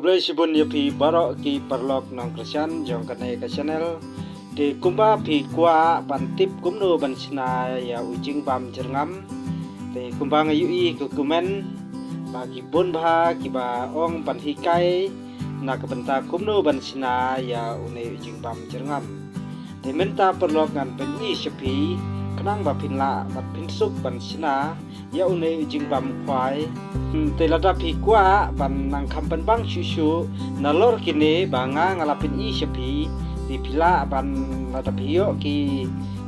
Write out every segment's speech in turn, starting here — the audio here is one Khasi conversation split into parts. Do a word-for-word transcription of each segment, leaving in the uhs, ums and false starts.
Khublei shibun ïa phi baroh ki paralok nongkyrshan jong kane ka channel. Te kumba phi kwah ban tip kumno ban shna ïa u jingbam jyrngam, te kumba nga ïohi ka comment ba ki bun bha kiba ong ban hikai na ka bynta kumno ban shna ïa une u jingbam jyrngam. Te mynta paralok ngan pyni sha phi khnang ba phin lah bad phin suk ban shna ïa une u jingbam khwai. Hmm, te lada phi kwah ban nang kham pynbang shuh shuh nalor kine ba nga nga la pyni sha phi, te phi lah ban, lada phi ïoh ki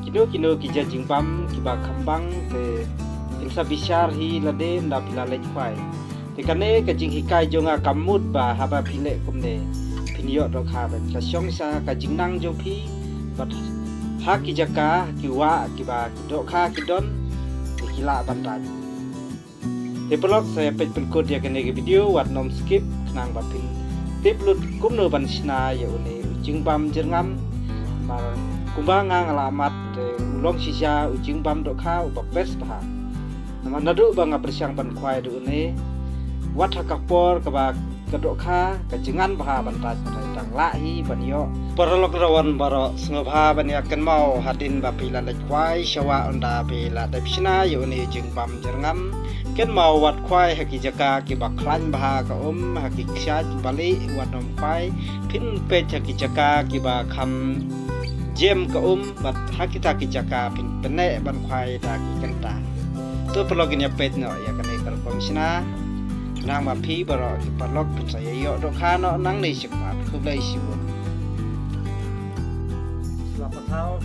kino kino ki jait jingbam kiba kham bang, te phin sa bishar hi lade ynda phi la leit khwai. Te kane ka jinghikai jong nga ka mut ba haba phi leh kumne phin ïoh dohkha, ba ka shong sha ka jingnang jong phi bad ha ki jaka ki wah kiba ki dohkha ki don, te ki lah ban dait. Te paralok, sa ïa peit pynkut ïa kane ka video, wat nym skip khnang ba phin tip lut kumno ban shna ïa une u jingbam jyrngam. Namar kumba nga nga la mat, te u long shisha u jingbam dohkha uba best bha. Namar naduh ba nga pyrshang ban khwai da une, wat ha ka por kaba ka dohkha ka jngan bha ban dait, ban dait, dang lah hi ban ïoh. Paralok rawan baroh, sngewbha ban ïa kynmaw hadien ba phi la leit khwai sha wah, ynda phi la dep shna ïa une u jingbam jyrngam, kynmaw wat khwai ha ki jaka kiba khlaiñ bha ka um, ha ki kshaid balieh wat nym khwai. Phin peit ha ki jaka kiba kham jem ka um, bad ha kita ki jaka phin pynneh ban khwai da ki kynta. To paralok, ngin ïa peit noh ïa kane ka rukom shna, khnang ba phi baroh ki paralok phin sa ïa ïoh dohkha noh nangne shakhmat. Khublei shibun. Slap pathaw.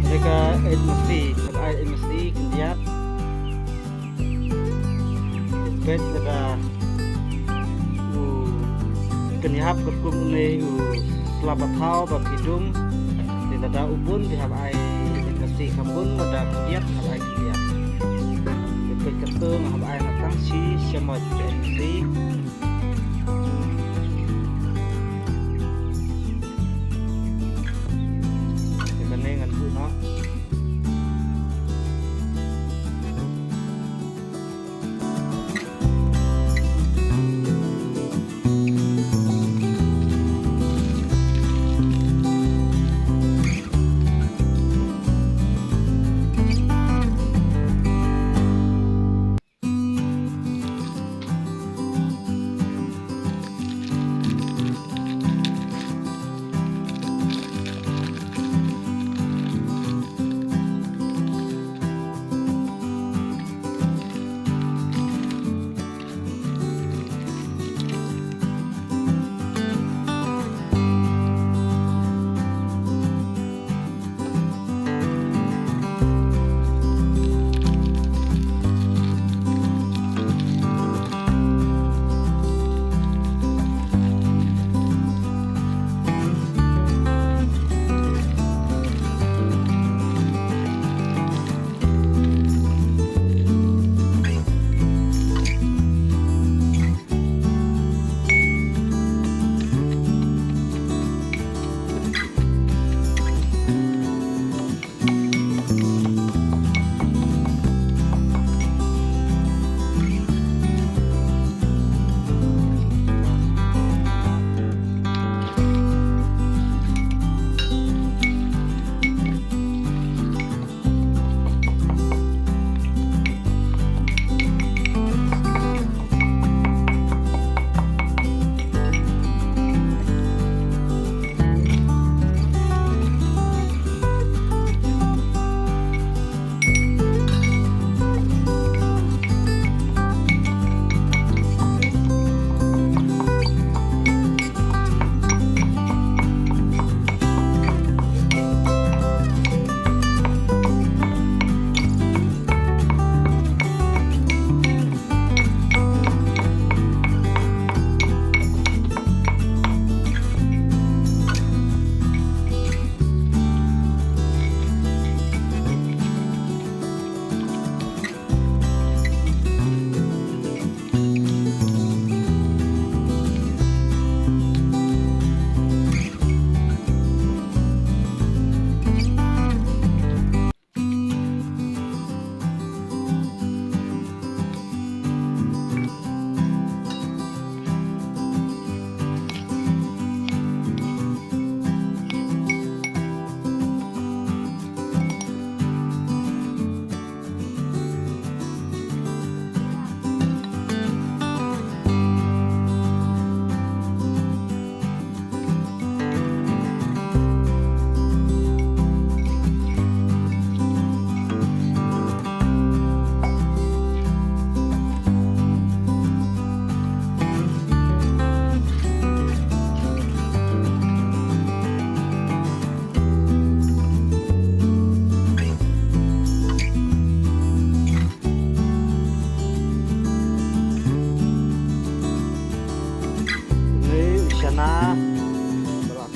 Ïa ka eit masi, ka eit masi khyndiat. Peit lada u khyndiat ka kum une u slap pathaw ba phi dung. Te lada u bun phi hap ai eit masi kham bun, lada khyndiat hap ai khyndiat. Te peit ka tung hap ai na tang shi shamoit eit masi. Te kane ngan buh noh.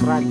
Kran.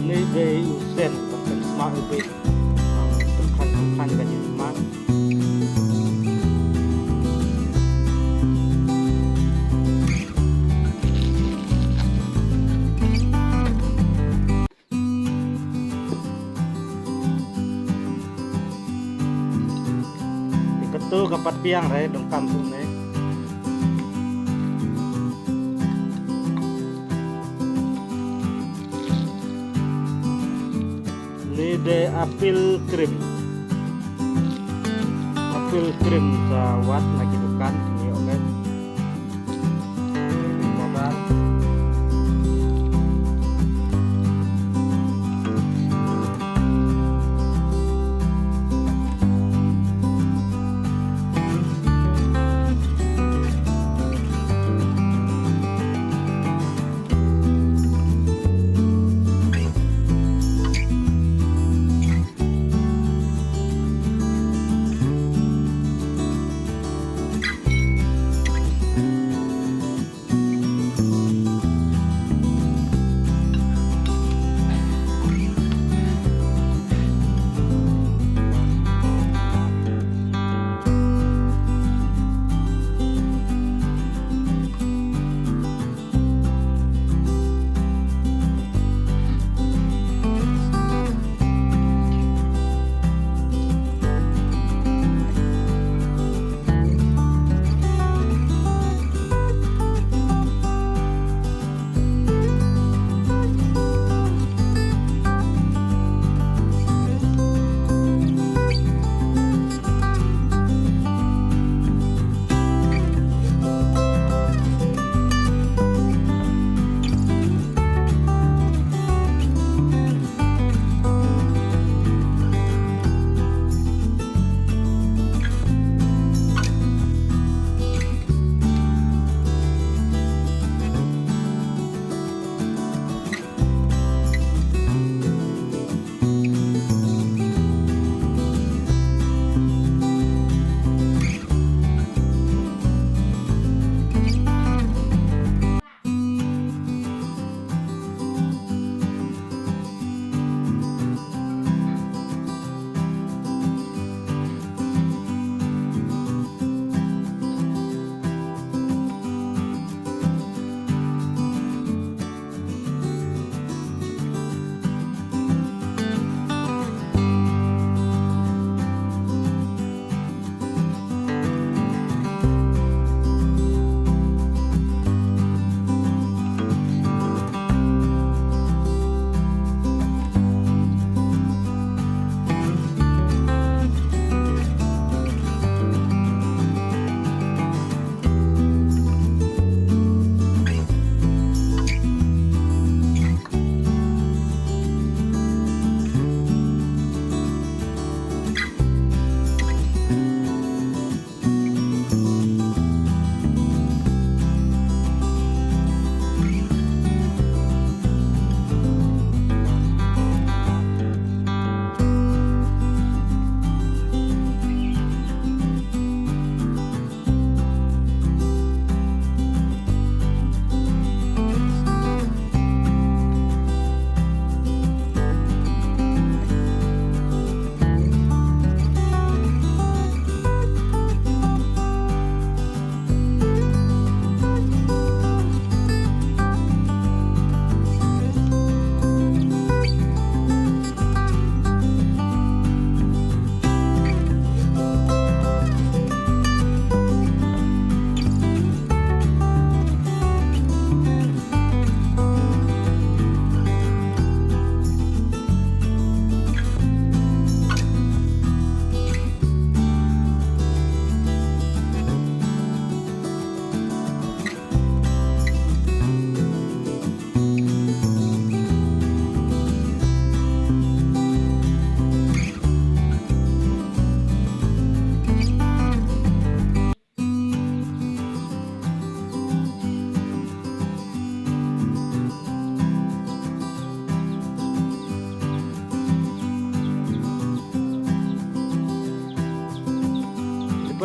Ni dei u sen, kan sma u bit. Kan kan kan kan sma. Ïa katu ka pat biang re dong kam tu ne. Ni dei apple cream. Apple cream sa wad na ki dukan ni, okay.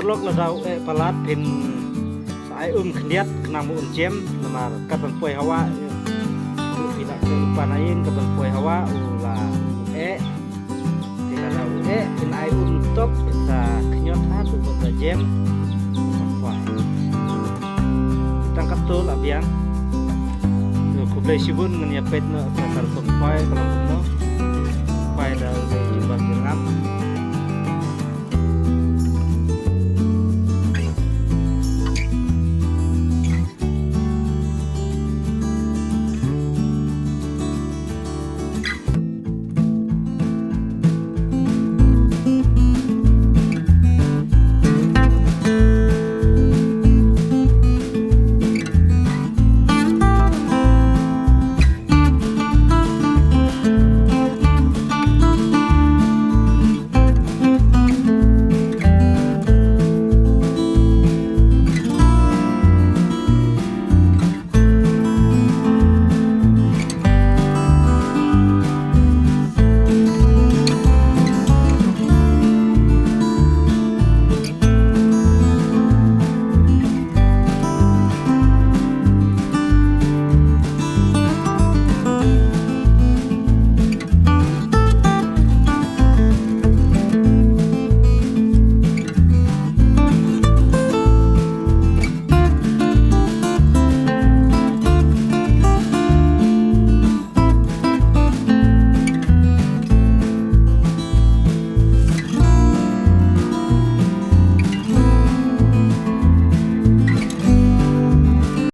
Lok la dau eh palat phin sa ai um khyndiat khnang ba un jem namar kat ban poi hawa. Ruh phi la kren u pa na ïing kat ban poi hawa u la eh. Phi la dau eh phin ai um tok phin sa khñiot ha tu ba jem. Poi. Tang katto la biang. Khublei shibun ngan ïa peit noh sa kar pynphai ka long kumno. Phai da u dei jubab jingam.